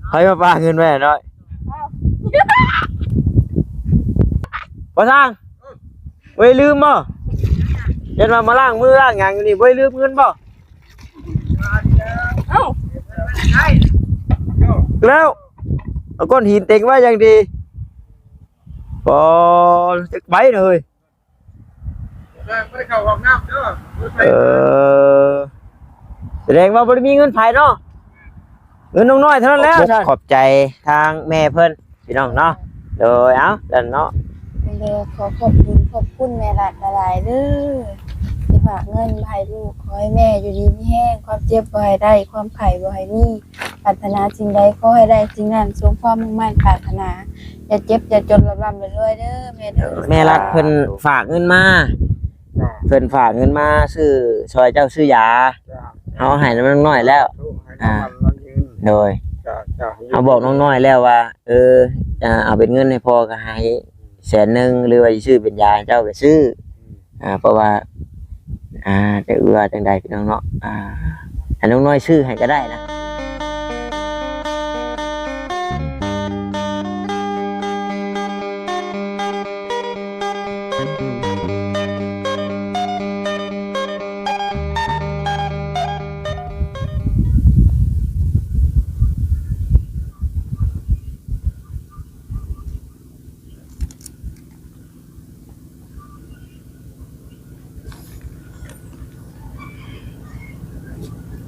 ໃຜມາຝາກເງິນໄວ້ນ້ອຍ? ພໍ່ຊ່າງ ບໍ່ໄດ້ລືມບໍ່? ຢ້ານວ່າມາລ້າງມືລ້າງຫຍັງຢູ່ນີ້ ບໍ່ໄດ້ລືມເງິນບໍ່? ເອົ້າ ແລ້ວເອົາກ້ອນຫີນເຕັງໄວ້ຢ່າງດີ. ບໍ່ຈັກໃບເລີຍ. ບໍ່ໄດ້ເຂົ້າຫ້ອງນ້ຳເດີ. ເອີ ສະແດງວ່າບໍ່ໄດ້ມີເງິນໃຜເນາະ ເງິນນ້ອງນ້ອຍເທົ່ານັ້ນແຫຼະ. ຂອບອົກຂອບໃຈທາງແມ່ເພິ່ນ ພີ່ນ້ອງເນາະ. ໂດຍ ເອົາ ຊັ້ນເນາະ ເດີ ຂໍຂອບຄຸນ ຂອບຄຸນແມ່ລັດຫຼາຍໆເດີ ທີ່ຝາກເງິນມາໃຫ້ລູກ. ຂໍໃຫ້ແມ່ຢູ່ດີມີແຮງ ຄວາມເຈັບບໍ່ໃຫ້ໄດ້ ຄວາມໄຂ້ບໍ່ໃຫ້ມີ ປາດຖະໜາສິ່ງໃດຂໍໃຫ້ໄດ້ສິ່ງນັ້ນ ສົມຄວາມມຸ່ງໝັ້ນປາດຖະໜາ ຢ່າເຈັບຢ່າຈົນ ລ່ຳໆລວຍໆເດີແມ່ເດີ. ແມ່ລັດເພິ່ນຝາກເງິນມາ ເພິ່ນຝາກເງິນມາຊື້ ຊ່ອຍເຈົ້າຊື້ຢາ ເຮົາໃຫ້ນຳນ້ອງນ້ອຍແລ້ວ. ໂດຍ ເຮົາບອກນ້ອງນ້ອຍແລ້ວວ່າ ເອີ ເອົາເປັນເງິນໃຫ້ພໍ່ກໍໃຫ້ແສນໜຶ່ງ ຫຼືວ່າຊິຊື້ເປັນຢາໃຫ້ເຈົ້າກໍຊື້. ອ່າ ເພາະວ່າ ອ່າ ຈະເອື້ອຈັ່ງໃດພີ່ນ້ອງເນາະ ອ່າ ໃຫ້ນ້ອງນ້ອຍຊື້ໃຫ້ກໍໄດ້ນະ.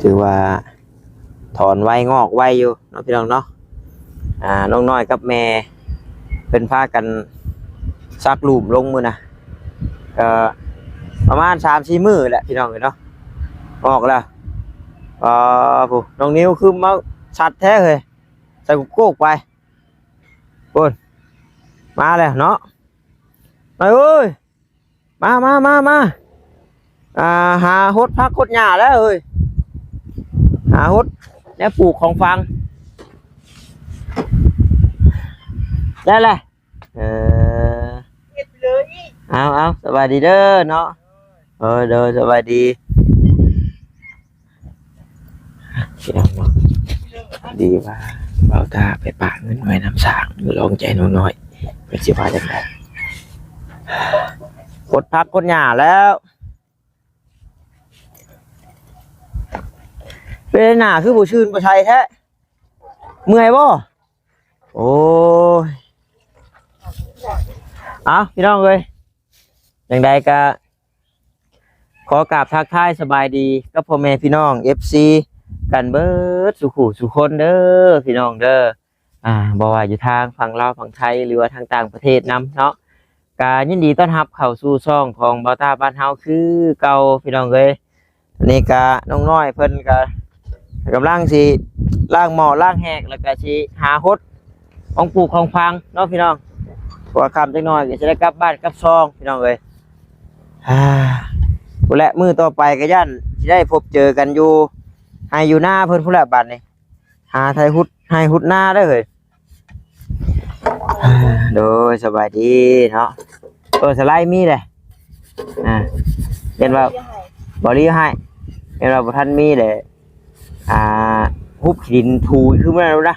ຖືວ່າຖອນໄວງອກໄວຢູ່ເນາະ ພີ່ນ້ອງເນາະ. ອ່າ ນ້ອງນ້ອຍກັບແມ່ເພິ່ນພາກັນສັກຫຼູມລົງມື້ນະ ກໍປະມານສາມສີ່ມື້ແຫຼະ ພີ່ນ້ອງເອີຍເນາະ ອອກແລ້ວ. ອ່າ ຜູ້ນ້ອງນິວຄືມາຊັດແທ້ເຮີ້ຍ ໃສ່ໂກກໄປ. ໂອ້ຍ ມາແລ້ວເນາະ ໄປເອີຍ ມາ ມາ ມາ ມາ ອ່າ ຫາຫົດຜັກຫົດຫຍ້າແລ້ວເອີຍ ຫາຫົດແນວປູກຂອງຝັງ ໄດ້ແຫຼະ. ເອີ ເອົາ ເອົາ ສະບາຍດີເດີເນາະ. ເອີ ໂດຍ ສະບາຍດີ. ດີວ່າເບົາຕາໄປປະເງິນໄວ້ນຳຊ່າງ ລອງໃຈໜູນ້ອຍ ເພິ່ນຊິວ່າຈັ່ງໃດ. ກົດຜັກກົດຫຍ້າແລ້ວ ເປັນໜ້າຄືບໍ່ຊື່ນບໍ່ໃສແທ້ ເມື່ອຍບໍ່? ໂອ້ຍ ເອົ້າ ພີ່ນ້ອງເອີຍ ຈັ່ງໃດກະຂໍກາບທັກທາຍສະບາຍດີກັບພໍ່ແມ່ພີ່ນ້ອງ ເອັຟຊີ ກັນເບິດສູ່ຄູ່ສູ່ຄົນເດີ ພີ່ນ້ອງເດີ. ອ່າ ບໍ່ວ່າຢູ່ທາງຝັ່ງລາວ ຝັ່ງໄທ ຫຼືວ່າທາງຕ່າງປະເທດນຳເນາະ ກະຍິນດີຕ້ອນຮັບເຂົ້າສູ່ຊ່ອງຂອງເບົາຕາບ້ານເຮົາຄືເກົ່າ ພີ່ນ້ອງເອີຍ. ນີ້ກະນ້ອງນ້ອຍເພິ່ນກະກຳລັງຊິລ້າງໝໍ້ລ້າງແຮກ ແລ້ວກະຊິຫາຫົດຂອງປູກຂອງຝັງເນາະ ພີ່ນ້ອງ ເພາະວ່າຄ່ຳຈັກໜ້ອຍກະຊິໄດ້ກັບບ້ານກັບຊ່ອງ ພີ່ນ້ອງເອີຍ. ອ່າ ພຸ້ນແຫຼະ ມື້ຕໍ່ໄປກະຢ້ານຊິໄດ້ພົບເຈີກັນຢູ່ໄຮ່ຢູ່ນາເພິ່ນພຸ້ນແຫຼະບາດນີ້. ຫາໄຖຫຸດໄຮ່ຫຸດນາເດີເຮີ້ຍ. ໂດຍ ສະບາຍດີເນາະ. ເອີ ສະໄລມີເດ້ ອ່າ ເຫັນວ່າ ບໍ່ລີໃຫ້ ເຫັນວ່າບໍ່ທັນມີເດ້. ອ່າ ຫຸບຂີ້ດິນຖູ ຄືມື້ນັ້ນນະ.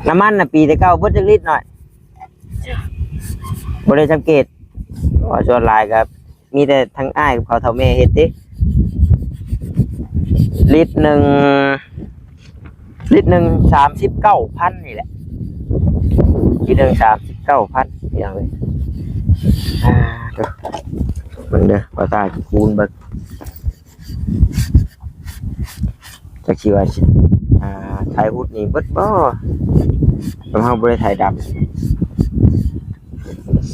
ນ້ຳມັນນະ ປີແຕ່ເກົ່າເບິດຈັກລິດໜ້ອຍ? ບໍ່ໄດ້ສັງເກດ ເພາະວ່າສ່ວນຫຼາຍກໍ ມີແຕ່ທັງອ້າຍກັບເຂົາເຖົ້າແມ່ເຮັດຕິ. ລິດໜຶ່ງ ລິດໜຶ່ງສາມສິບເກົ້າພັນນີ້ແຫຼະ ລິດໜຶ່ງສາມສິບເກົ້າພັນ ພີ່ນ້ອງເອີຍ. ອ່າ ໂທ້ ເບິ່ງເດີ ວ່າຕາຊິຄູນເບິ່ງ ຈັກຊິວ່າ ອ່າ ໄຖຫຸດນີ້ເບິດບໍ່ ແຕ່ເຮົາບໍ່ໄດ້ໄຖດຳ.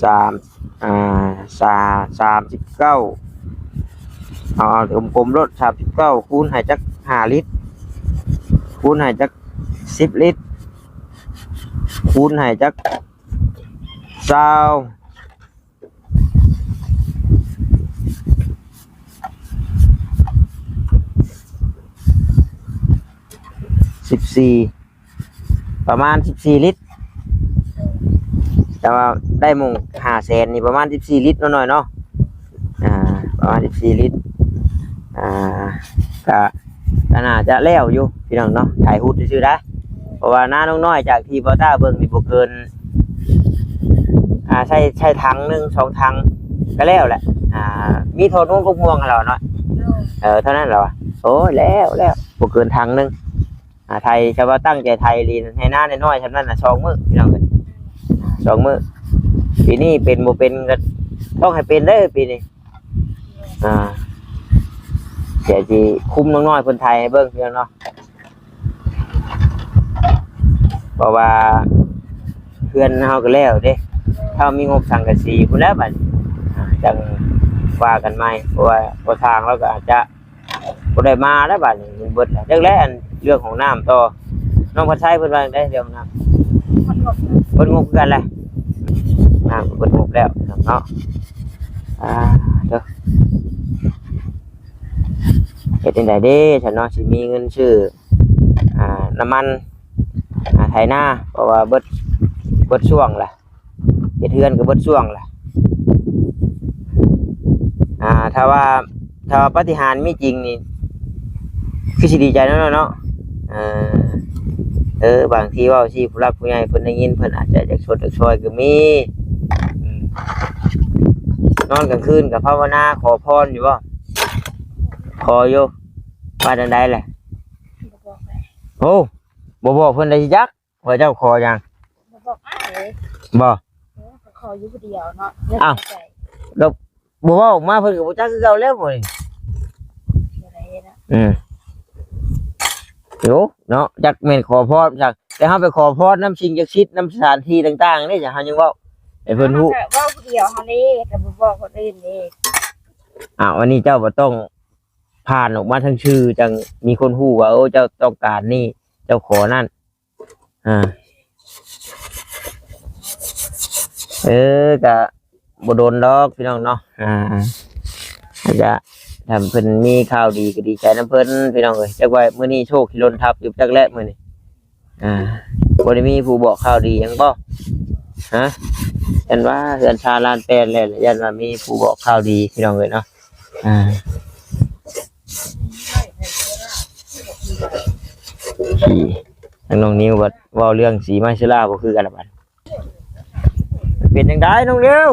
ສາມ ອ່າ ສາ ສາມສິບເກົ້າ ເອົາ ເອົາກົມໆໂລດ ສາມສິບເກົ້າ ຄູນໃຫ້ຈັກຫ້າລິດ ຄູນໃຫ້ຈັກສິບລິດ ຄູນໃຫ້ຈັກຊາວ ສິບສີ່ ປະມານສິບສີ່ລິດ ແຕ່ວ່າໄດ້ໝ່ອງຫ້າແສນນີ້ ປະມານສິບສີ່ລິດເນາະ ນ້ອຍເນາະ. ອ່າ ປະມານສິບສີ່ລິດ ອ່າ ກະ ກໍໜ້າຈະແລ້ວຢູ່ພີ່ນ້ອງເນາະ ໄຖຮຸດຊື່ໆໄດ໋ ເພາະວ່ານານ້ອງນ້ອຍ ຈາກທີ່ບໍ່ຕ້າເບິ່ງນີ້ ບໍ່ເກີນ ອ່າ ໃສ່ ໃສ່ຖັງໜຶ່ງສອງຖັງກໍແລ້ວແຫຼະ ອ່າ ມີທໍ່ນົງກົກມ່ວງຫັ້ນແຫຼະເນາະ ເອີ ເທົ່ານັ້ນແຫຼະວ່າ ໂອ້ຍ ແລ້ວ ແລ້ວ ບໍ່ເກີນຖັງໜຶ່ງ ອ່າ ໄຖ ຖ້າວ່າຕັ້ງໃຈໄຖອີ່ຫຼີ ໄຮ່ນານ້ອຍໆ ສ່ຳນັ້ນນະ ສອງມື້ພີ່ນ້ອງເອີຍ ສອງມື້ ປີນີ້ເປັນບໍ່ເປັນກໍຕ້ອງໃຫ້ເປັນເດີປີນີ້ ອ່າ ດຽວຊິຄຸມນ້ອງນ້ອຍເພິ່ນໄຖໃຫ້ເບິ່ງພີ່ນ້ອງເນາະ ເພາະວ່າເຮືອນເຮົາກໍແລ້ວເດ້ ເຮົາມີງົບສັງກະສີພຸ້ນແຫຼະບັດນີ້ ອ່າ ຈັ່ງວ່າກັນໃໝ່ ເພາະວ່າພໍ່ຊ່າງລາວກໍອາດຈະ ບໍ່ໄດ້ມາແລ້ວບາດນີ້ ມັນເບິດແລ້ວ ຈັກແລ້ວ ອັນເລື່ອງຂອງນ້ຳຕໍ່ ນ້ອງພັດໄຊເພິ່ນວ່າຈັ່ງໃດເລື່ອງນ້ຳ ເບິດງົບຄືກັນແຫຼະ ນ້ຳກໍເບິດງົບແລ້ວເນາະ ອ່າ ເດີ ເຮັດຈັ່ງໃດເດ້ຊັ້ນເນາະ ຊິມີເງິນຊື້ ອ່າ ນ້ຳມັນ ອ່າ ໄຖນາ ເພາະວ່າເບິດ ເບິດຊ່ວງແລ້ວ ເຮັດເຮືອນກໍເບິດຊ່ວງລະ ອ່າ ຖ້າວ່າ ຖ້າວ່າປາຕິຫານມີຈິງນີ້ ຄືຊິດີໃຈເນາະ ເນາະ ເອີ ເອີ ບາງທີເວົ້າຊິ ຜູ້ຫຼັກຜູ້ໃຫຍ່ເພິ່ນໄດ້ຍິນ ເພິ່ນອາດຈະຢາກຊົດຢາກຊ່ອຍກໍມີ ອືມ ນອນກາງຄືນກໍພາວະນາຂໍພອນຢູ່ບໍ່? ຂໍຢູ່ ວ່າຈັ່ງໃດແຫຼະ? ບໍ່ບອກເລີຍ ໂອ້ ບໍ່ບອກເພິ່ນໄດ້ຊິຈັກ ວ່າເຈົ້າຂໍຫຍັງ? ບໍ່ບອກອ້າຍເລີຍ ບໍ່? ເອີ ຂໍຢູ່ຜູ້ດຽວເນາະ ອ້າວ ໃນໃຈ ແລ້ວບໍ່ເວົ້າອອກມາ ເພິ່ນກໍບໍ່ຈັກຄືເກົ່າແລ້ວ ໝູ່ນີ້ ບໍ່ໄດ້ເນາະ ອືມ ໂອ້ ເນາະ ຈັກແມ່ນຂໍພອນຈັກ ແຕ່ເຮົາໄປຂໍພອນນຳສິ່ງສັກສິດ ນຳສະຖານທີ່ຕ່າງໆເດ້ ເຮົາຍັງເວົ້າໃຫ້ເພິ່ນຮູ້ ເຮົາກໍເວົ້າຜູ້ດຽວເຮົາເດ້ ກໍບໍ່ບອກຄົນອື່ນເດ້ ອ້າວ ອັນນີ້ເຈົ້າບໍ່ຕ້ອງຜ່ານອອກມາທາງຊື່ ຈັ່ງມີຄົນຮູ້ວ່າ ໂອ້ ເຈົ້າຕ້ອງການນີ້ ເຈົ້າຂໍນັ້ນ ອ່າ ເອີ ກະບໍ່ດົນດອກພີ່ນ້ອງເນາະ ອ່າ ອາດຈະ ຖ້າເພິ່ນມີຂ່າວດີກໍດີໃຈນຳເພິ່ນພີ່ນ້ອງເອີຍ ຈັກວ່າມື້ນີ້ໂຊກຊິຫຼົ່ນທັບຢູ່ຈັກແຫຼະມື້ນີ້ ອ່າ ບໍ່ໄດ້ມີຜູ້ບອກຂ່າວດີຫຍັງບໍ່? ຮະ ຢ້ານວ່າເຮືອນຊານລ້ານແປດແລ້ວ ຢ້ານວ່າມີຜູ້ບອກຂ່າວດີພີ່ນ້ອງເອີຍເນາະ ອ່າ ທີ່ ທາງນ້ອງນິວບັດເວົ້າເລື່ອງສີມາເຊລາບໍ່ຄືກັນລະບັດ ເປັນຈັ່ງໃດນ້ອງນິວ?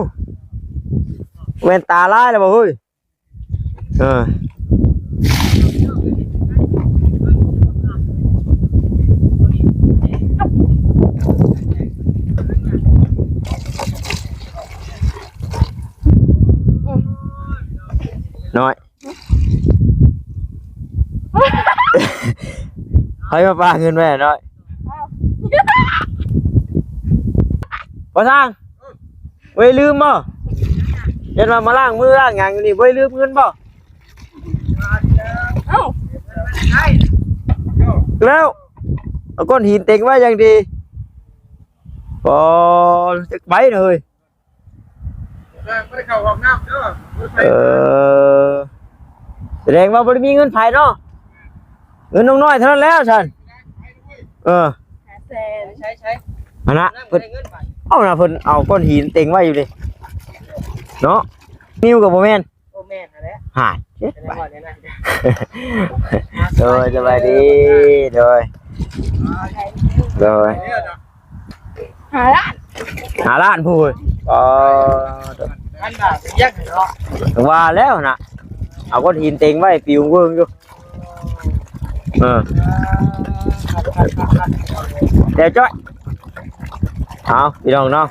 ແວ່ນຕາລາຍແລ້ວບໍ່ເຮີ້ຍ? ເອີ ນ້ອຍ ໃຜມາປາເງິນໄວ້ນ້ອຍ? ພໍ່ຊ່າງ ບໍ່ໄດ້ລືມບໍ່? ຢ້ານວ່າມາລ້າງມືລ້າງຫຍັງຢູ່ນີ້ ບໍ່ໄດ້ລືມເງິນບໍ່? ເອົ້າ ແລ້ວ ເອົາກ້ອນຫີນເຕັງໄວ້ຢ່າງດີ ບໍ່ຈັກໃບເລີຍ. ເອີ ສະແດງວ່າບໍ່ໄດ້ມີເງິນໃຜເນາະ ເງິນນ້ອງນ້ອຍເທົ່ານັ້ນແລ້ວຊັ້ນ ເອີ ຫ້າແສນ ໃຊ້ ໃຊ້ ຫັ້ນນະ ເພິ່ນ ເອົານະ ເພິ່ນເອົາກ້ອນຫີນເຕັງໄວ້ຢູ່ນີ້ເນາະ ນິ້ວກໍບໍ່ແມ່ນ ບໍ່ແມ່ນຫັ້ນແຫຼະ ຫາ ໂດຍ ສະບາຍດີ ໂດຍ ໂດຍ ຫ້າລ້ານ ຫ້າລ້ານພຸ້ນ ອໍ ອັນນ່າ ຢາກເນາະ ວ່າແລ້ວນະ ເອົາກ້ອນຫີນເຕັງໄວ້ ປິວເວີ້ງຢູ່ ເອີ ແຕ່ຈ້ອຍ ເອົາ ພີ່ນ້ອງເນາະ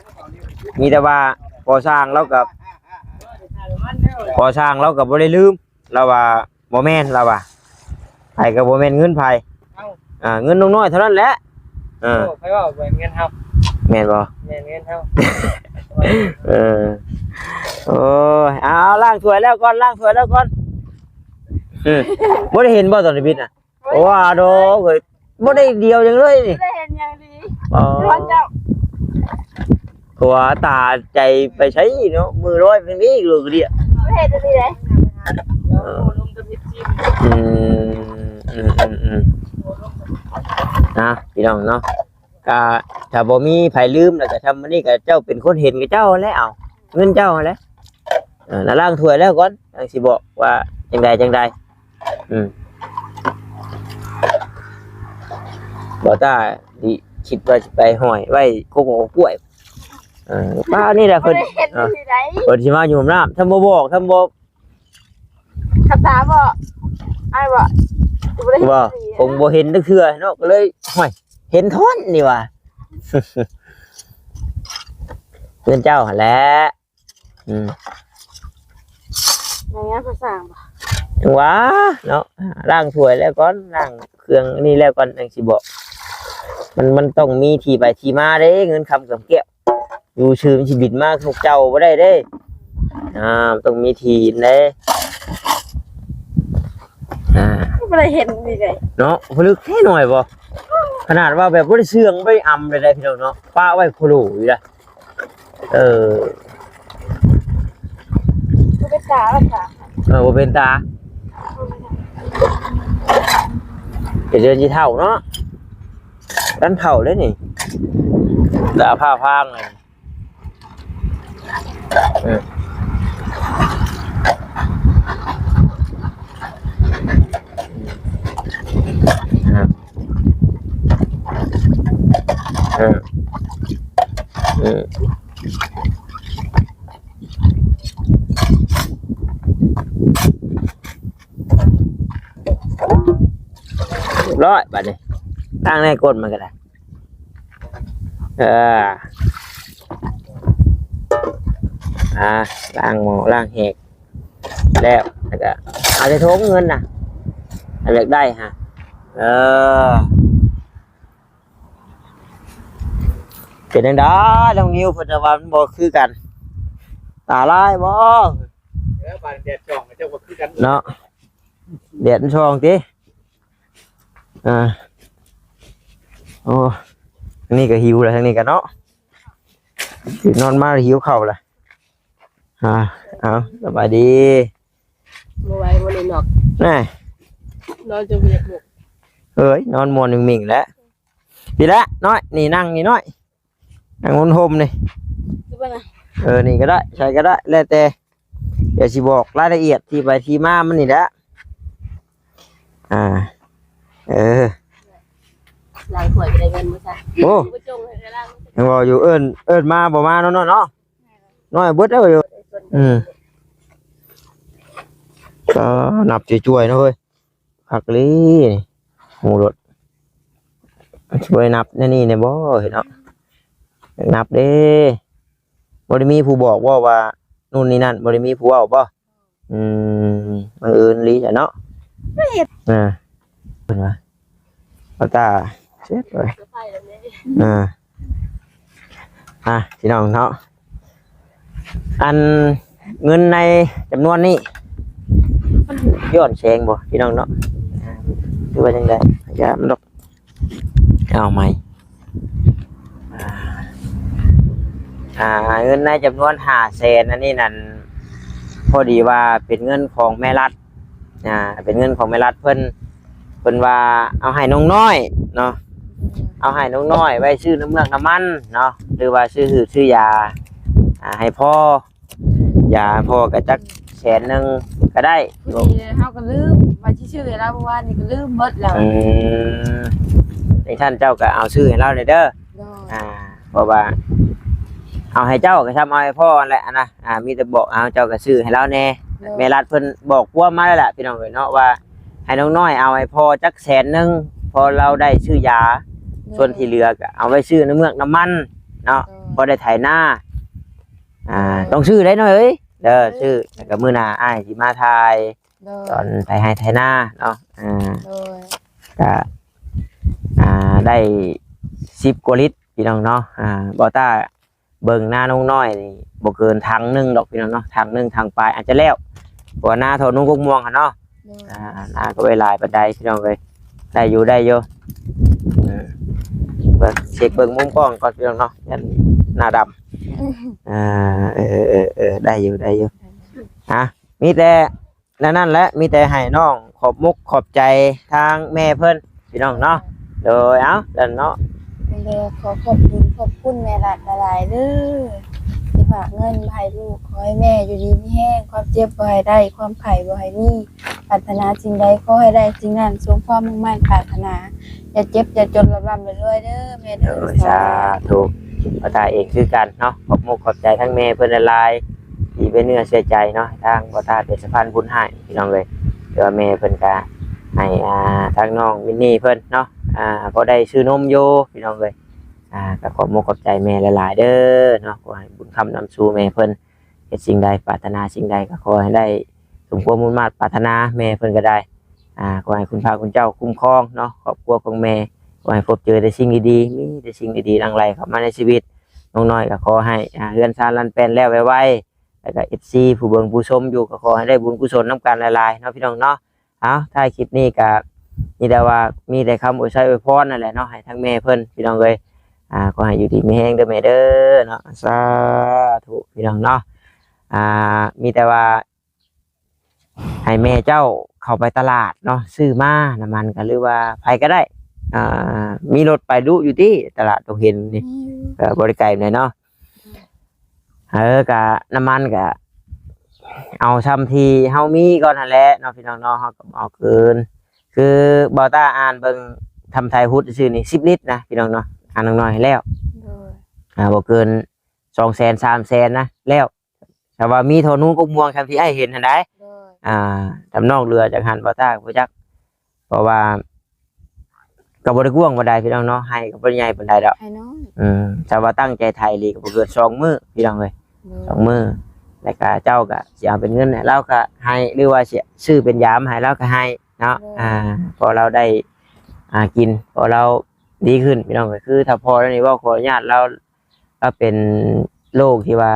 ມີແຕ່ວ່າພໍ່ຊ່າງລາວກໍ ພໍ່ຊ່າງລາວກໍບໍ່ໄດ້ລືມ ລາວວ່າບໍ່ແມ່ນ ລາວວ່າ ໃຜກໍບໍ່ແມ່ນເງິນໃຜ ເອົ້າ ອ່າ ເງິນນ້ອງນ້ອຍເທົ່ານັ້ນແຫຼະ ເອີ ໂອ້ ໃຜເວົ້າບໍ່ແມ່ນເງິນເຮົາ ແມ່ນບໍ່? ແມ່ນເງິນເຮົາ ເອີ ໂອ້ຍ ເອົາ ລ້າງຖ້ວຍແລ້ວກ່ອນ ລ້າງຖ້ວຍແລ້ວກ່ອນ ເອີ ບໍ່ໄດ້ເຫັນບໍ່ຕອນໄປບິດນະ? ໂອ້ ວ່າດອກເອີຍ ບໍ່ໄດ້ດຽວຫຍັງເລີຍນີ້ ບໍ່ໄດ້ເຫັນຫຍັງດີ ອໍ ເຈົ້າ ຕົວຕາໃຈໄປໃສເນາະ ມືລອຍເປັນນີ້ຢູ່ກະເດຍ ເຮັດອັນນີ້ເດ້ ເອີ ອືມ ອືມ ອືມ ອືມ ນະ ພີ່ນ້ອງເນາະ ກະຖ້າບໍ່ມີໃຜລືມ ແລ້ວກະທຳອັນນີ້ກະເຈົ້າເປັນຄົນເຫັນກະເຈົ້າຫັ້ນແຫຼະ ເອົາ ເງິນເຈົ້າຫັ້ນແຫຼະ ເອີ ລ້າງຖ້ວຍແລ້ວກ່ອນ ຈັ່ງຊິບອກວ່າຈັ່ງໃດຈັ່ງໃດ ອືມ ບໍ່ຕາທີ່ຄິດວ່າຊິໄປຫ້ອຍໄວ້ກົກໝາກກ້ວຍ. ເອີ ປ້ານີ້ແຫຼະເພິ່ນ ບໍ່ໄດ້ເຫັນ ເອີ ທີ່ໃດ ເພິ່ນຊິມາຢູ່ນ້ຳ ຖ້າບໍ່ບອກ ຖ້າບໍ່ ຄາສາບໍ່ ອ້າຍບໍ່ ບໍ່ໄດ້ເຫັນ ບໍ່ ທີ່ ຄົງບໍ່ເຫັນຈັກເທື່ອເນາະ ກໍເລີຍ ຫ້ອຍ ເຫັນທ້ອນນີ້ຫວ່າ ເຮືອນເຈົ້າຫັ້ນແຫຼະ. ອືມ ໃນງານພາສາບໍ່ ຫວາເນາະ ລ້າງຖ້ວຍແລ້ວກ່ອນ ລ້າງເຄື່ອງນີ້ແລ້ວກ່ອນ ຈັ່ງຊິບອກ ມັນ ມັນຕ້ອງມີທີ່ໄປທີ່ມາເດ້ ເງິນຄຳກຳແກ້ວ ຢູ່ຊື່ມັນຊິບິນມາຄືເຈົ້າບໍ່ໄດ້ເດ້ ອ່າ ມັນຕ້ອງມີທີ່ເດ້ ອ່າ ບໍ່ໄດ້ເຫັນນີ້ເດ້ເນາະ ຜະລຶກແທ້ໜ້ອຍບໍ່ ຂະໜາດວ່າແບບບໍ່ໄດ້ເຊື່ອງ ບໍ່ໄດ້ອຳໃດໆ ພີ່ນ້ອງເນາະ ປະໄວ້ໂຄໂລຢູ່ນະ. ເອີ ບໍ່ເປັນຕາ ເອີ ບໍ່ເປັນຕາ ເປັນເດືອນຊິເຖົ້າເນາະ ທັນເຖົ້າເດ້ນີ້ ຕາພ້າພາງເລີຍ ເອີ ເອີ ເອີ ຮຽບຮ້ອຍບາດນີ້ ລ້າງໃນກົ້ນມັນກໍໄດ້ ເອີ ອ່າ ລ້າງໝໍ້ລ້າງແຫກ ແລ້ວ ແລ້ວກໍເອົາໃສ່ຖົງເງິນນະ ອັນຢາກໄດ້ຫະ ເອີ ເປັນຈັ່ງໃດນ້ອງນິວ ເພິ່ນວ່າມັນບໍ່ຄືກັນ ຕາລາຍບໍ່ ເອີ ບາດແດດສ່ອງເຈົ້າບໍ່ຄືກັນເນາະ ແດດມັນສ່ອງຕິ ອ່າ ໂອ້ ທາງນີ້ກໍຫິວແລ້ວ ທາງນີ້ກໍເນາະ ນອນມາຫິວເຂົ້າແລ້ວ ອ່າ ເອົາ ສະບາຍດີ ບໍ່ໄຫວບໍ່ໄດ້ນອນ ນະ ນອນຈົນບໍ່ຢາກລຸກ ເອີຍ ນອນມ່ວນມິ່ງໆແຫຼະ ພີ້ແຫຼະນ້ອຍ ນີ້ນັ່ງນີ້ນ້ອຍ ນັ່ງຫົ່ມໆນີ້ ຄືວ່ານະ ເອີ ນີ້ກໍໄດ້ ໃສ່ກໍໄດ້ ແລ້ວແຕ່ ດຽວຊິບອກລາຍລະອຽດທີ່ໄປທີ່ມາມັນນີ້ແຫຼະ ອ່າ ເອີ ລ້າງຖ້ວຍກໍໄດ້ເງິນບໍ່ຊະ ໂອ້ ບໍ່ຈົ່ງໃຫ້ໄປລ້າງ ຍັງເວົ້າຢູ່ ເອີ້ນ ເອີ້ນມາບໍ່ມາເນາະ ນ້ອຍເນາະ ນ້ອຍເບິດແລ້ວຢູ່ ອືມ ກໍນັບຈວຍໆເນາະເຮີ້ຍ ຄັກອີ່ຫຼີນີ້ ໝູລົດ ຊ່ວຍນັບແນວນີ້ແດ່ບໍ່ເນາະ ນັບເດ້ ບໍ່ໄດ້ມີຜູ້ບອກບໍ່ວ່າ ນູ່ນນີ້ນັ້ນ ບໍ່ໄດ້ມີຜູ້ເວົ້າບໍ່? ອືມ ບັງເອີນອີ່ຫຼີຊະເນາະ ບໍ່ເຫັນ ອ່າ ເພິ່ນວ່າ ເອົາຕາເຊັດໄວ້ ອ່າ ອ່າ ພີ່ນ້ອງເນາະ ອັນເງິນໃນຈຳນວນນີ້ ມັນຍ້ອນແສງບໍ່ພີ່ນ້ອງເນາະ ຫຼືວ່າຈັ່ງໃດ ຢ່າມັນດອກ ເອົາໃໝ່ ອ່າ ອ່າ ເງິນໃນຈຳນວນຫ້າແສນ ອັນນີ້ນັ້ນ ພໍດີວ່າເປັນເງິນຂອງແມ່ລັດ ອ່າ ເປັນເງິນຂອງແມ່ລັດເພິ່ນ ເພິ່ນວ່າເອົາໃຫ້ນ້ອງນ້ອຍເນາະ ເອົາໃຫ້ນ້ອງນ້ອຍໄວ້ຊື້ນ້ຳເມືອກນ້ຳມັນເນາະ ຫຼືວ່າຊື້ຮືຊື້ຢາ ອ່າ ໃຫ້ພໍ່ ຢາພໍ່ກໍຈັກແສນໜຶ່ງກໍໄດ້ ພໍດີເຮົາກໍລືມວ່າຊິຊື້ໃຫ້ລາວ ເມື່ອວານນີ້ກໍລືມໝົດແລ້ວ ອືມ ຈັ່ງຊັ້ນເຈົ້າກໍເອົາຊື້ໃຫ້ລາວແດ່ເດີ ໂດຍ ອ່າ ເພາະວ່າເອົາໃຫ້ເຈົ້າກໍຊ້ຳເອົາໃຫ້ພໍ່ຫັ້ນແຫຼະນະ ອ່າ ມີແຕ່ບອກເອົາ ເຈົ້າກໍຊື້ໃຫ້ລາວແດ່ ໂດຍ ແມ່ລັດເພິ່ນບອກຄວາມມາແລ້ວລະ ພີ່ນ້ອງເອີຍເນາະ ວ່າໃຫ້ນ້ອງນ້ອຍເອົາໃຫ້ພໍ່ຈັກແສນໜຶ່ງ ພໍລາວໄດ້ຊື້ຢາ ໂດຍ ສ່ວນທີ່ເຫຼືອກໍເອົາໄວ້ຊື້ນ້ຳເມືອກນ້ຳມັນເນາະ ໂດຍ ພໍໄດ້ໄຖນາ ອ່າ ຕ້ອງຊື້ໄດ໋ນ້ອຍເອີຍ ເດີ ຊື້ ແລ້ວກໍມື້ໜ້າອ້າຍຊິມາຖ່າຍ ໂດຍ ຕອນໄຖໄຮ່ໄຖນາເນາະ ອ່າ ໂດຍ ກະ ອ່າ ໄດ້ສິບກວ່າລິດພີ່ນ້ອງເນາະ ອ່າ ບໍ່ຕ້າເບິ່ງນານ້ອງນ້ອຍນີ້ບໍ່ເກີນຖັງໜຶ່ງດອກພີ່ນ້ອງເນາະ ຖັງໜຶ່ງຖັງປາຍອາດຈະແລ້ວ ເພາະວ່ານາເຖົ້າໜຸ່ງກົກມ່ວງຫັ້ນເນາະ ໂດຍ ອ່າ ນາກໍບໍ່ໄດ້ຫຼາຍປານໃດພີ່ນ້ອງເອີຍ ໄດ້ຢູ່ ໄດ້ຢູ່ ເອີ ເບິ່ງ ເຊັກເບິ່ງມຸມກ້ອງກ່ອນພີ່ນ້ອງເນາະ ຢ້ານໜ້າດຳ ອ່າ ເອີ ເອີ ເອີ ໄດ້ຢູ່ ໄດ້ຢູ່ ຮະ ມີແຕ່ ແນວນັ້ນແຫຼະ ມີແຕ່ໃຫ້ນ້ອງຂອບມຸກຂອບໃຈທາງແມ່ເພິ່ນພີ່ນ້ອງເນາະ ໂດຍ ເອົາ ຊັ້ນເນາະ ແລະ ຂໍຂອບຄຸນຂອບຄຸນແມ່ລັດຫຼາຍໆເດີ ທີ່ ຝາກເງິນມາໃຫ້ລູກ. ຂໍໃຫ້ແມ່ຢູ່ດີມີແຮງ, ຄວາມເຈັບບໍ່ໃຫ້ໄດ້, ຄວາມໄຂ້ບໍ່ໃຫ້ມີ, ປາດຖະໜາສິ່ງໃດຂໍໃຫ້ໄດ້ສິ່ງນັ້ນ ສົມຄວາມມຸ່ງໝັ້ນປາດຖະໜາ. ຢ່າເຈັບຢ່າຈົນ ລ່ຳໆລວຍໆເດີແມ່ເດີ. ໂດຍ ສາທຸ. ບ່າວຕາເອງຄືກັນເນາະ, ຂອບມຸກຂອບໃຈທັງແມ່ເພິ່ນຫຼາຍໆ ທີ່ໄວ້ເນື້ອເຊື່ອໃຈເນາະ, ໃຫ້ທາງບ່າວຕາເປັນສະພານບຸນໃຫ້ ພີ່ນ້ອງເອີຍ. ແຕ່ວ່າແມ່ເພິ່ນກະໃຫ້ ອ່າ ທາງນ້ອງມິນນີ້ເພິ່ນເນາະ ອ່າ ພໍໄດ້ຊື້ນົມຢູ່ ພີ່ນ້ອງເອີຍ. ອ່າ ກໍຂອບມຸກຂອບໃຈແມ່ຫຼາຍໆເດີເນາະ, ຂໍໃຫ້ບຸນຄ້ຳນຳສູ່ແມ່ເພິ່ນ. ເຮັດສິ່ງໃດປາດຖະໜາສິ່ງໃດກໍຂໍໃຫ້ໄດ້ສົມຄວາມມຸ່ງມາດປາດຖະໜາ, ແມ່ເພິ່ນກໍໄດ້ ອ່າ ຂໍໃຫ້ຄຸນພະຄຸນເຈົ້າຄຸ້ມຄອງເນາະ ຄອບຄົວຂອງແມ່. ຂໍໃຫ້ພົບເຈີແຕ່ສິ່ງດີໆ, ມີແຕ່ສິ່ງດີໆຫຼັ່ງໄຫຼເຂົ້າມາໃນຊີວິດ. ນ້ອງນ້ອຍກໍຂໍໃຫ້ ອ່າ ເຮືອນຊານລັນແປນແລ້ວໄວໆ, ແລ້ວກໍເອັຟຊີຜູ້ເບິ່ງຜູ້ຊົມຢູ່ ກໍຂໍໃຫ້ໄດ້ບຸນກຸສົນນຳກັນຫຼາຍໆເນາະ ພີ່ນ້ອງເນາະ. ເອົາ ທ້າຍຄລິບນີ້ກໍມີແຕ່ວ່າ ມີແຕ່ຄຳອວຍໄຊອວຍພອນນັ້ນແຫຼະເນາະ ໃຫ້ທາງແມ່ເພິ່ນ ພີ່ນ້ອງເອີຍ. ອ່າ ຂໍໃຫ້ຢູ່ດີມີແຮງເດີແມ່ເດີເນາະ, ສາທຸ ພີ່ນ້ອງເນາະ. ອ່າ ມີແຕ່ວ່າໃຫ້ແມ່ເຈົ້າເຂົ້າໄປຕະຫຼາດເນາະ ຊື້ມາ ນ້ຳມັນກໍ ຫຼືວ່າໃຜກໍໄດ້ ອ່າ ມີລົດໄປດຸຢູ່ຕິ ຕະຫຼາດດົງເຫັນນີ້? ມີຢູ່. ກໍບໍ່ໄດ້ໄກປານໃດເນາະ. ເອີ ກະນ້ຳມັນກະເອົາຊ່ຳທີ່ເຮົາມີກ່ອນຫັ້ນແຫຼະເນາະ ພີ່ນ້ອງເນາະ, ເຮົາກໍບໍ່ເອົາເກີນ. ຄືບ່າວຕ້າອ່ານເບິ່ງທຳໄທຮຸດຊື່ໆນີ້ ສິບລິດນະ ພີ່ນ້ອງເນາະ, ອ່ານນ້ອຍໆໃຫ້ແລ້ວ. ໂດຍ. ອ່າ ບໍ່ເກີນສອງແສນ ສາມແສນນະ ແລ້ວ. ຖ້າວ່າມີທໍ່ໜູກົກມ່ວງຊ່ຳທີ່ອ້າຍເຫັນຫັ້ນໃດ໋. ໂດຍ. ອ່າ ທຳນອງເຫຼືອຈາກຫັ້ນ ບ່າວຕ້າກໍບໍ່ຈັກ. ເພາະວ່າກໍບໍ່ໄດ້ກວ້າງປານໃດພີ່ນ້ອງເນາະ, ໄຮ່ກໍບໍ່ໄດ້ໃຫຍ່ປານໃດດອກ. ໄຮ່ນ້ອຍ. ອືມ ຖ້າວ່າຕັ້ງໃຈໄຖອີ່ຫຼີກໍບໍ່ເກີນສອງມື້ພີ່ນ້ອງເອີຍ. ໂດຍ. ສອງມື້ ແລ້ວກໍເຈົ້າກໍຊິເອົາເປັນເງິນໃຫ້ລາວ ກໍໃຫ້ ຫຼືວ່າຊິຊື້ເປັນຢາມາໃຫ້ລາວກໍໃຫ້ເນາະ. ໂດຍ. ອ່າ ພໍລາວໄດ້ ອ່າ ກິນ ພໍລາວດີຂຶ້ນພີ່ນ້ອງເອີຍ. ຄືຖ້າພໍ່ລາວນີ້ເວົ້າ ຂໍອະນຸຍາດລາວ ລາວເປັນໂລກທີ່ວ່າ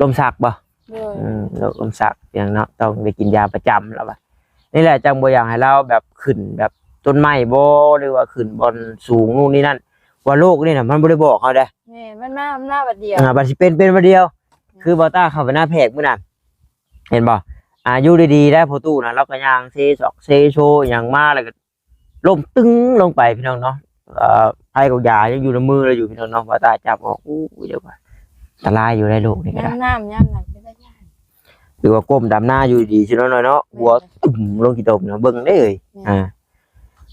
ລົມຊັກບໍ່? ໂດຍ. ອືມ ໂລກລົມຊັກຫຍັງເນາະ, ຕ້ອງໄດ້ກິນຢາປະຈຳລາວວ່າ. ນີ້ແຫຼະ ຈັ່ງບໍ່ຢາກໃຫ້ລາວແບບຂຶ້ນແບບຕົ້ນໄມ້ບໍ່ ຫຼືວ່າຂຶ້ນບ່ອນສູງໂນ່ນນີ້ນັ້ນ, ວ່າໂລກນີ້ນະມັນບໍ່ໄດ້ບອກເຮົາເດ້. ແມ່ນ ມັນມາ ມັນມາບັດດຽວ. ອ່າ ບັດຊິເປັນ ເປັນບັດດຽວ. ແມ່ນ. ຄືບ່າວຕ້າເຂົ້າໄປນາແພກມື້ນັ້ນ ເຫັນບໍ່? ອ່າ ຢູ່ດີໆໄດ້ ພໍ່ຕູ້ນະ ລາວກໍຍ່າງເຊຊອກເຊໂຊຫຍັງມາ ແລ້ວກໍ ລົ້ມຕຶງລົງໄປພີ່ນ້ອງເນາະ. ເອີ ໄພກັບຢາຍັງຢູ່ໃນມືລາວຢູ່ພີ່ນ້ອງເນາະ, ບ່າວຕ້າຈັບອອກ ໂອ້ຍ ດຽວວ່າອັນຕະລາຍຢູ່ໃນໂລກນີ້ກໍໄດ້. ຍາມນ້ຳຍາມຫຍັງເປັນຕາຢ້ານ. ຫຼືວ່າກົ້ມດຳນາຢູ່ດີໆຊິນ້ອຍໆເນາະ, ແມ່ນ ຫົວຕຸ້ມລົງຂີ້ຕົມເນາະ, ເບິ່ງເດ້ເອີຍ. ແມ່ນ. ອ່າ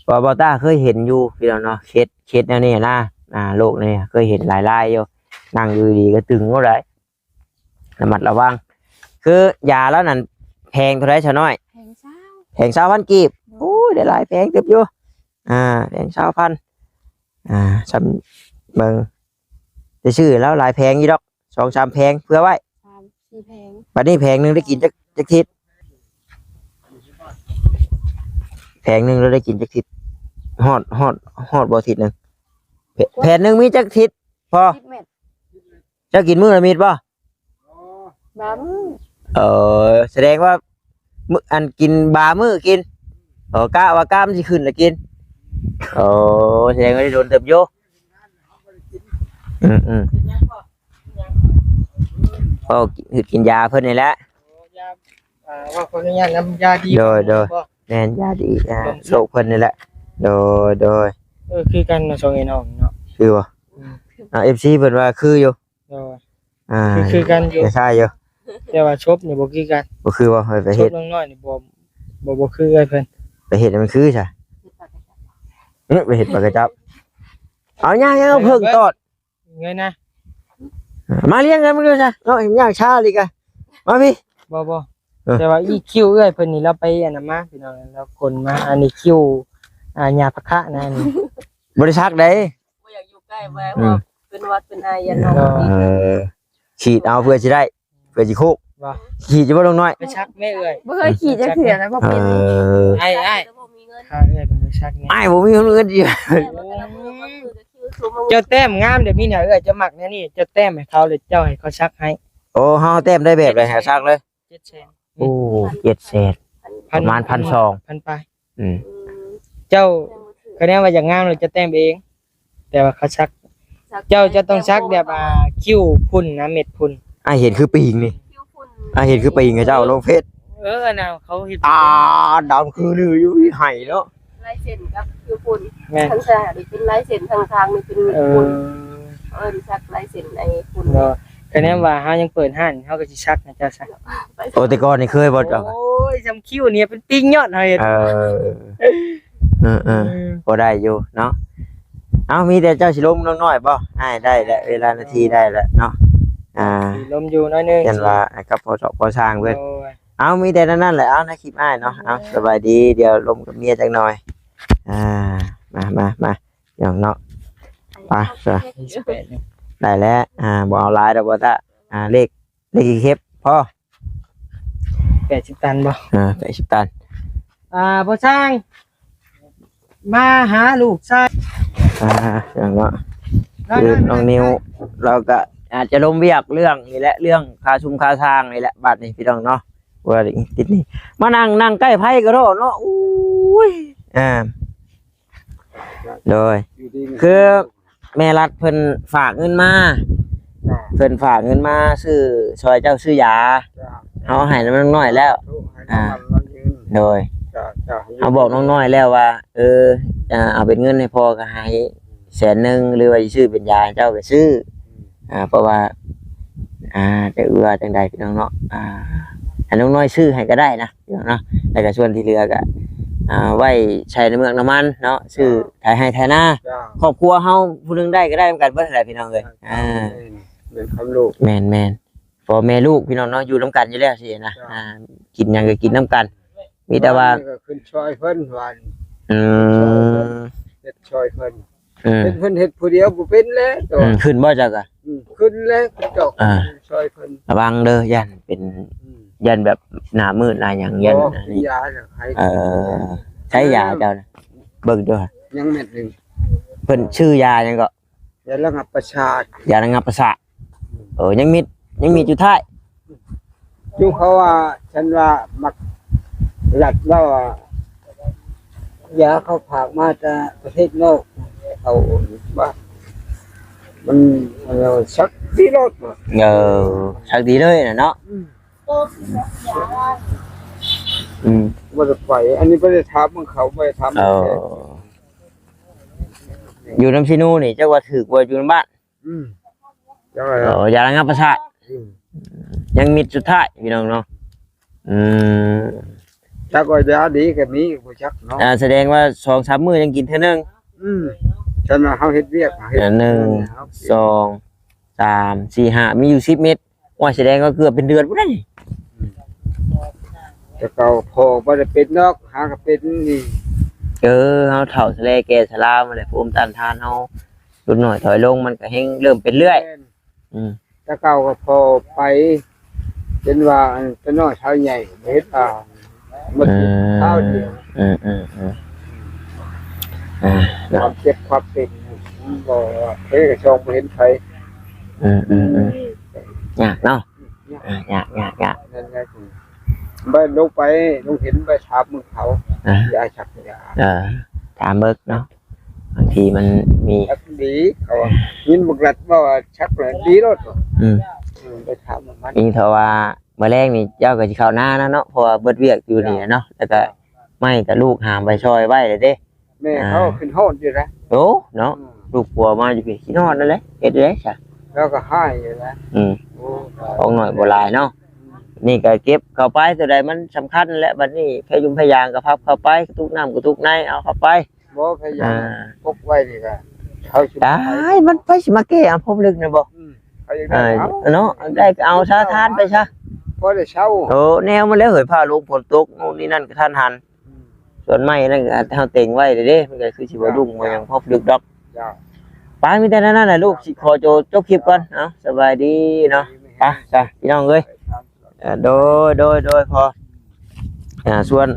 ເພາະວ່າບ່າວຕ້າເຄີຍເຫັນຢູ່ພີ່ນ້ອງເນາະ, ເຂດ ເຂດແນວນີ້ນະ ອ່າ ໂລກນີ້ເຄີຍເຫັນຫຼາຍໆຢູ່, ນັ່ງຢູ່ດີໆກໍຕຶງໂລດໄດ໋. ລະມັດລະວັງ. ຄືຢາລາວນັ້ນແພງເທົ່າໃດຊະນ້ອຍ? ແພງຊາວ ແພງຊາວພັນກີບ. ໂດຍ. ໂອ້ຍ ໄດ້ຫຼາຍແຜງເຕີບຢູ່. ອ່າ ແຜງຊາວພັນ. ອ່າ ຊ່ຳເບິ່ງ ໄດ້ຊື້ລາວຫຼາຍແຜງຢູ່ດອກ ສອງສາມແຜງເພື່ອໄວ້ ສາມສີ່ແຜງ. ບັດນີ້ແຜງໜຶ່ງໄດ້ກິນຈັກ ຈັກທິດ? ແຜງໜຶ່ງລາວໄດ້ກິນຈັກທິດ? ຮອດ ຮອດ ຮອດບໍ່ທິດໜຶ່ງ? ແຜ່ນໜຶ່ງມີຈັກທິດ? ພໍ ສິບເມັດ. ເຈົ້າກິນມື້ລະເມັດບໍ່? ບາງມື້. ເອີ ສະແດງວ່າມື້ ອັນ ກິນບາງມື້ກິນ. ເອີ ກະວ່າກ້າມຊິຂຶ້ນລະກິນ. ໂອ້ ສະແດງວ່າໄດ້ດົນເຕີບຢູ່. ອືມໆ ກໍກິນຢາເພິ່ນນີ້ແຫຼະ. ຢາ ອ່າ ຂໍອະນຸຍາດນຳ ຢາດີ. ໂດຍໆ ແມ່ນ ຢາດີ ອ່າ ໂລກເພິ່ນນີ້ແຫຼະ. ໂດຍໆ. ເອີ ຄືກັນເນາະ ສອງເອີຍນ້ອງເນາະ. ຄືບໍ່? ອືມ ອ່າ ເອັຟຊີເພິ່ນວ່າຄືຢູ່. ໂດຍ. ອ່າ ຄື ຄືກັນຢູ່ ຄ້າຍໆຢູ່. ແຕ່ວ່າສົບນີ້ບໍ່ຄືກັນ. ບໍ່ຄືບໍ່? ເອີ ໄປເຮັດ ສົບນ້ອງນ້ອຍນີ້ບໍ່ ບໍ່ ບໍ່ຄືເອື້ອຍເພິ່ນ. ໄປເຮັດໃຫ້ມັນຄືຊະ. ເອີ ໄປເຮັດປາກກະຈັບ. ເອົາ ຍ່າງໆ ເອົາເພິ່ງຕອດ. ເງີຍໜ້າ ມາລ້ຽງກັນ ມາດູຊະເນາະ. ຍ່າງຊ້າອີກກະ ມາພີ້. ບໍ່ ບໍ່. ເອີ ແຕ່ວ່າອີຄິວເອື້ອຍເພິ່ນນີ້ ລາວໄປອັນນັ້ນມາ ພີ່ນ້ອງ, ລາວຂົນມາ. ອັນນີ້ຄິວ ອ່າ ຍາພະຄະນະ ອັນນີ້. ບໍ່ໄດ້ສັກໃດ. ບໍ່ຢາກຢູ່ໃກ້ ບໍ່ໃຫ້ ອືມ ເປັນຫວັດເປັນໄອ ຢ້ານນ້ອງ. ເອີ ຂີດເອົາເພື່ອຊິໄດ້ ເພື່ອຊິໂຄກ. ວ່າ ຂີດຢູ່ບໍ່ ນ້ອງນ້ອຍ? ໄປສັກແມ່ເອື້ອຍ. ບໍ່ເຄີຍຂີດຈັກເທື່ອນະ ບໍ່ເປັນ. ເອີ ອ້າຍ ອ້າຍ ຖ້າເອື້ອຍເພິ່ນໄປສັກແມ່ ອ້າຍບໍ່ມີເງິນຢູ່. ເຈົ້າແຕ້ມງາມແບບນີ້ນະເອື້ອຍ, ເຈົ້າມັກແນວນີ້ ເຈົ້າແຕ້ມໃຫ້ເຂົາ ແລ້ວເຈົ້າໃຫ້ເຂົາສັກໃຫ້. ໂອ້ ເຮົາແຕ້ມໄດ້ແບບໃດ ໃຫ້ສັກເລີຍ? ເຈັດແສນ. ໂອ້ ເຈັດແສນ ປະມານພັນສອງ ພັນປາຍ. ອືມ ເຈົ້າ ຄະແນນວ່າຢາກງາມແລ້ວ ເຈົ້າແຕ້ມເອງ, ແຕ່ວ່າເຂົາສັກ ເຈົ້າຈະຕ້ອງສັກແບບ ອ່າ ຄິ້ວຝຸ່ນນະ ເມັດຝຸ່ນ. ອ້າຍເຫັນຄືປີງນີ້ ຄິ້ວຝຸ່ນ. ອ້າຍເຫັນຄືປີງ ເຂົາເຈົ້າລົງເຟສ. ເອີ ອັນນັ້ນເຂົາເຮັດ ອ່າ ດຳຄືລືຢູ່ ໄຫ້ເນາະ. ລາຍເສັ້ນກັບຄິ້ວຝຸ່ນ. ແມ່ນ. ທາງຊ້າຍນີ້ເປັນລາຍເສັ້ນ, ທາງຂ້າງນີ້ເປັນເມັດຝຸ່ນ. ເອີ ເອີ້ນສັກລາຍເສັ້ນໄອ້ຝຸ່ນ. ເນາະ. ກໍແນມວ່າເຮົາຍັງເປີດຮ້ານ ເຮົາກໍຊິສັກໃຫ້ເຈົ້າຊະ. ໂອ້ ແຕ່ກ່ອນນີ້ເຄີຍບໍ່ເຈົ້າ? ໂອ້ຍ ຊ່ຳຄິ້ວນີ້ເປັນປິງຍ້ອນເຮົາເຮັດ. ເອີ ເອີໆ ເອີ ພໍໄດ້ຢູ່ເນາະ. ເອົ້າ ມີແຕ່ເຈົ້າຊິລົມນ້ອງນ້ອຍບໍ່? ອ້າຍໄດ້ແລ້ວ ເວລານາທີໄດ້ແລ້ວເນາະ. ອ່າ ຊິລົມຢູ່ໜ້ອຍໜຶ່ງ ຢ້ານວ່າກັບພໍ່ເຖົ້າພໍ່ຊ່າງເພິ່ນ. ໂດຍ ເອົ້າ ມີແຕ່ນັ້ນແຫຼະ. ເອົ້າ ໃນຄລິບອ້າຍເນາະ. ເອົ້າ ສະບາຍດີ ດຽວລົມກັບເມຍຈັກໜ່ອຍ. ອ່າ ມາ ມາ ມາ ພີ່ນ້ອງເນາະ ໄປຊະ ໄດ້ແລ້ວ. ອ່າ ບໍ່ເອົາຫຼາຍດອກບໍ່ຕາ. ອ່າ ເລກ ເລກເກັບພໍ ແປດສິບຕັນບໍ່? ອ່າ ແປດສິບຕັນ. ອ່າ ພໍ່ຊ່າງ ມາຫາລູກຊາຍ. ອ່າ ພີ່ນ້ອງເນາະ ຄືນ້ອງນິວ ລາວກໍອາດຈະລົມວຽກເລື່ອງນີ້ແຫຼະ ເລື່ອງຄ່າຊຸມຄ່າຊ່າງນີ້ແຫຼະ ບາດນີ້ ພີ່ນ້ອງເນາະ. ວ່າຕິດໜີ້ ມານັ່ງ ນັ່ງໃກ້ໄຟກໍເທາະເນາະ. ໂອ້ຍ ອ່າ ໂດຍ ຢູ່ດີມີແຮງ ຄືແມ່ລັດເພິ່ນຝາກເງິນມາ. ອ່າ ເພິ່ນຝາກເງິນມາຊື້ ຊ່ອຍເຈົ້າຊື້ຢາ. ເຈົ້າ ເຮົາໃຫ້ນຳນ້ອງນ້ອຍແລ້ວ. ອ່າ ໂດຍ ເຮົາບອກນ້ອງນ້ອຍແລ້ວວ່າ ເອີ ເອົາເປັນເງິນໃຫ້ພໍ່ກໍໃຫ້ແສນໜຶ່ງ ຫຼືວ່າຊິຊື້ເປັນຢາໃຫ້ເຈົ້າກໍຊື້. ອ່າ ເພາະວ່າ ອ່າ ຈະເອື້ອຈັ່ງໃດ ພີ່ນ້ອງເນາະ. ອ່າ ໃຫ້ນ້ອງນ້ອຍຊື້ໃຫ້ກໍໄດ້ນະ ພີ່ນ້ອງເນາະ. ແລ້ວກໍສ່ວນທີ່ເຫຼືອກໍ ອ່າ ໄວ້ໃຊ້ນ້ຳເມືອກນ້ຳມັນເນາະ ຊື້ ເຈົ້າ ໄຖໄຮ່ໄຖນາ. ເຈົ້າ ຄອບຄົວເຮົາຜູ້ໜຶ່ງໄດ້ກໍໄດ້ນຳກັນເບິດຫັ້ນແຫຼະ ພີ່ນ້ອງເອີຍ. ອ່າ ແມ່ນ ແມ່ນຄວາມລູກ ແມ່ນໆ ພໍ່ແມ່ລູກ ພີ່ນ້ອງເນາະ ຢູ່ນຳກັນຢູ່ແລ້ວຊີ້ນະ. ເຈົ້າ ອ່າ ກິນຫຍັງກໍກິນນຳກັນ ມີແຕ່ວ່າ ວານນີ້ກໍຂຶ້ນຊ່ອຍເພິ່ນ ວານ ອືມ ເຮັດຊ່ອຍເພິ່ນ. ອືມ ເຮັດ ເພິ່ນເຮັດຜູ້ດຽວບໍ່ເປັນແລ້ວ. ອືມ ຂຶ້ນບໍ່ເຈົ້າກະ? ອືມ ຂຶ້ນແລ້ວ ດອກ. ອ່າ ຊ່ອຍເພິ່ນ ລະວັງເດີ ຢ້ານເປັນ ອືມ ຢ້ານແບບໜ້າມືດໜ້າຫຍັງ ຢ້ານ ບໍ່ ອັນນີ້ ຢາໃຫ້. ເອີ ໃຊ້ຢາເຈົ້ານະ ເບິ່ງເດີ ຍັງເມັດໜຶ່ງ. ເພິ່ນຊື່ຢາຫຍັງເກາະ? ຢາລະງັບປະສາດ ຢາລະງັບປະສາດ. ເອີ ຍັງມີ ຍັງມີຈຸດທ້າຍ ຢູ່ເຂົາວ່າ ສັນວ່າມັກລັດເວົ້າວ່າ ຢາເຂົາຝາກມາແຕ່ປະເທດນອກ ເຂົາວ່າ ມັນ ເອີ ສັກດີໂລດ. ເອີ ສັກດີເລີຍນະເນາະ. ອືມ ອືມ ບໍ່ໄດ້ໄປ ອັນນີ້ບໍ່ໄດ້ຖາມເບິ່ງເຂົາ ບໍ່ໄດ້ຖາມ. ເອີ ຢູ່ນຳຊີນູນີ້ ຈັກວ່າຖືກບໍ່ ຢູ່ນຳບ້ານ? ອືມ ເຈົ້າ ເອີ ຢາລະງັບປະສາດ. ອືມ ຍັງມິດສຸດທ້າຍ ພີ່ນ້ອງເນາະ. ອືມ ຈັກວ່າຢາດີກໍມີ ບໍ່ຈັກເນາະ. ອ່າ ສະແດງວ່າສອງສາມມື້ຍັງກິນເທື່ອໜຶ່ງ. ອືມ ຊັ້ນວ່າເຮົາເຮັດວຽກ ເຮົາເຮັດ ໜຶ່ງ ສອງ ສາມ ສີ່ ຫ້າ ມີຢູ່ສິບເມັດ. ໂອ້ຍ ສະແດງວ່າເກືອບເປັນເດືອນພຸ້ນນະນີ້. ອືມ ແຕ່ເກົ່າພໍ່ບໍ່ໄດ້ເປັນດອກ ຫາກໍເປັນນີ້. ເອີ ເຮົາເຖົ້າຊະແລແກ່ຊະລາມາແລ້ວ ພູມຕ້ານທານເຮົາຫຼຸດໜ້ອຍຖອຍລົງ ມັນກໍແຮ່ງເລີ່ມເປັນເລື້ອຍ. ແມ່ນ ອືມ ແຕ່ເກົ່າກໍພໍໄປ ເຫັນວ່າອັນຕານ້ອຍເຖົ້າໃຫຍ່ ບໍ່ເຫັນວ່າໝົດ ອືມ ຄາວດຽວ. ອືມໆໆ ອ່າ ຄວາມເຈັບຄວາມເປັນ ມັນບໍ່ວ່າເອີ ຊ່ອງບໍ່ເຫັນໃຜ. ອືມໆໆ ຍາກເນາະ. ອືມ ຍາກ ອ່າ ຍາກ ຍາກ ຍາກ ນັ້ນແຫຼະ. ບໍ່ລົງໄປ ລົງເຫັນໄປຖາມເບິ່ງເຂົາ. ອ່າ ຢາສັກຢາ ເອີ ຖາມເບິ່ງເນາະ. ບາງທີມັນມີ ສັກດີ ເຂົາວ່າ ຍິນບັກລັດເວົ້າວ່າສັກແລ້ວດີໂລດ. ອືມ ເອີ ໄປຖາມມັນ ນີ້ເທົ່າວ່າມື້ແລງນີ້ເຈົ້າກໍຊິເຂົ້ານາແລ້ວເນາະ ເພາະວ່າເບິດວຽກຢູ່ນີ້ແຫຼະເນາະ. ແລ້ວກໍໄມ້ກໍລູກຫາມໄປຊ່ອຍໄວ້ແລ້ວເດ້. ແມ່ເຂົາ ອ່າ ຂຶ້ນຮອດຢູ່ນະ. ໂອ້ ເນາະ ອືມ ລູກຜົວມາຢູ່ພີ້ ຄິດຮອດນັ້ນແຫຼະ ເຮັດໄດ້ຊະ ລາວກໍຮ້າຍຢູ່ນະ. ອືມ ໂອ້ ຂອງໜ້ອຍບໍ່ຫຼາຍເນາະ. ອືມ ນີ້ກໍເກັບເຂົ້າໄປ ຕົວໃດມັນສຳຄັນແຫຼະ. ບັດນີ້ພະຍຸງພະຍາງກໍພັບເຂົ້າໄປ ກະຕຸກນ້ຳກະຕຸກໃນ ເອົາເຂົ້າໄປ. ບໍ່ ພະຍາງ ອ່າ ປົກໄວ້ນີ້ກໍ ເຂົາຊິ ຕາຍ ມັນໃຜຊິມາແກ້ເອົາພົບລຶກນະບໍ່? ອືມ ເຂົາຢາກໄດ້ ເອີ ເນາະ ໄດ້ກໍເອົາຊະ ທານໄປຊະ ພໍໄດ້ເຊົາ. ໂອ້ ແນວມັນແລ້ວເຮີ້ຍ ຟ້າລົມຝົນຕົກ ໂນ່ນນີ້ນັ້ນກະທັນຫັນ. ອືມ ສ່ວນໄມ້ນັ້ນກໍເຮົາເຕັງໄວ້ເດ້ ມັນກໍຄືຊິບໍ່ດຸ້ງ ເຈົ້າ ບໍ່ຫຍັງພໍຜະດຶກດອກ. ເຈົ້າ ໄປ ມີແຕ່ນັ້ນແຫຼະລູກ ຊິຂໍໂຈ ຈົບຄລິບກ່ອນ. ເອົ້າ ສະບາຍດີເນາະ. ໄປຊະ ພີ່ນ້ອງເອີຍ. ເອີ ໂດຍ ໂດຍ ໂດຍ ພໍ ອ່າ ສ່ວນ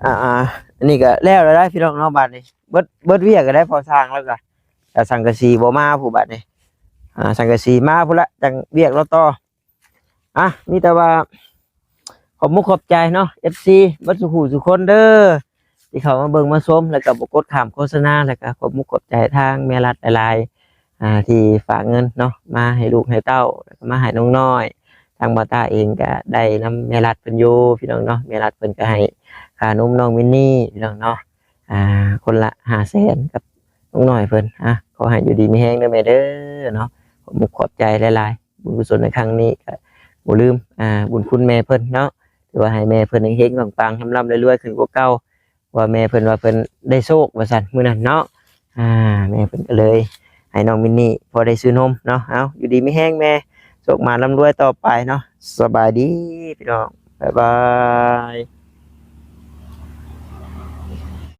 ອ່າ ອັນນີ້ກໍແລ້ວແລ້ວໄດ໋ ພີ່ນ້ອງເນາະ. ບາດນີ້ເບິດ ເບິດວຽກກໍໄດ້ ພໍສ້າງແລ້ວກໍ ແຕ່ສັງກະສີບໍ່ມາຜູ້ ບາດນີ້ ອ່າ ສັງກະສີມາພຸ້ນລະ ຈັ່ງວຽກລາວຕໍ່. ອ່ະ ມີແຕ່ວ່າຂອບມຸກຂອບໃຈເນາະ ເອັຟຊີ ເບິດສູ່ຜູ້ສູ່ຄົນເດີ ທີ່ເຂົ້າມາເບິ່ງມາຊົມ ແລ້ວກໍບໍ່ກົດຂ້າມໂຄສະນາ. ແລ້ວກໍຂອບມຸກຂອບໃຈທາງແມ່ລັດຫຼາຍໆ ອ່າ ທີ່ຝາກເງິນເນາະ ມາໃຫ້ລູກໃຫ້ເຕົ້າ ແລ້ວກໍມາໃຫ້ນ້ອງນ້ອຍ. ທາງບ່າວຕ້າເອງກໍໄດ້ນຳແມ່ລັດເພິ່ນຢູ່ ພີ່ນ້ອງເນາະ. ແມ່ລັດເພິ່ນກໍໃຫ້ຄ່ານົມນ້ອງມິນນີ ພີ່ນ້ອງເນາະ ອ່າ ຄົນລະຫ້າແສນກັບນ້ອງນ້ອຍເພິ່ນ. ອ່ະ ຂໍໃຫ້ຢູ່ດີມີແຮງເດີແມ່ເດີເນາະ. ຂອບມຸກຂອບໃຈຫຼາຍໆ. ບຸນກຸສົນໃນຄັ້ງນີ້ກໍບໍ່ລືມ ອ່າ ບຸນຄຸນແມ່ເພິ່ນເນາະ ຖືວ່າໃຫ້ແມ່ເພິ່ນເຮັງໆ ປັງໆ ຮ່ຳໆ ລວຍໆ ຂຶ້ນກວ່າເກົ່າ ວ່າແມ່ເພິ່ນວ່າເພິ່ນໄດ້ໂຊກວ່າຊັ້ນມື້ນັ້ນເນາະ ອ່າ ແມ່ເພິ່ນກໍເລີຍໃຫ້ນ້ອງມິນນີ້ພໍໄດ້ຊື້ນົມເນາະ. ເອົາ ຢູ່ດີມີແຮງແມ່ ໂຊກໝານລ່ຳລວຍຕໍ່ໄປເນາະ. ສະບາຍດີພີ່ນ້ອງ ບາຍບາຍ.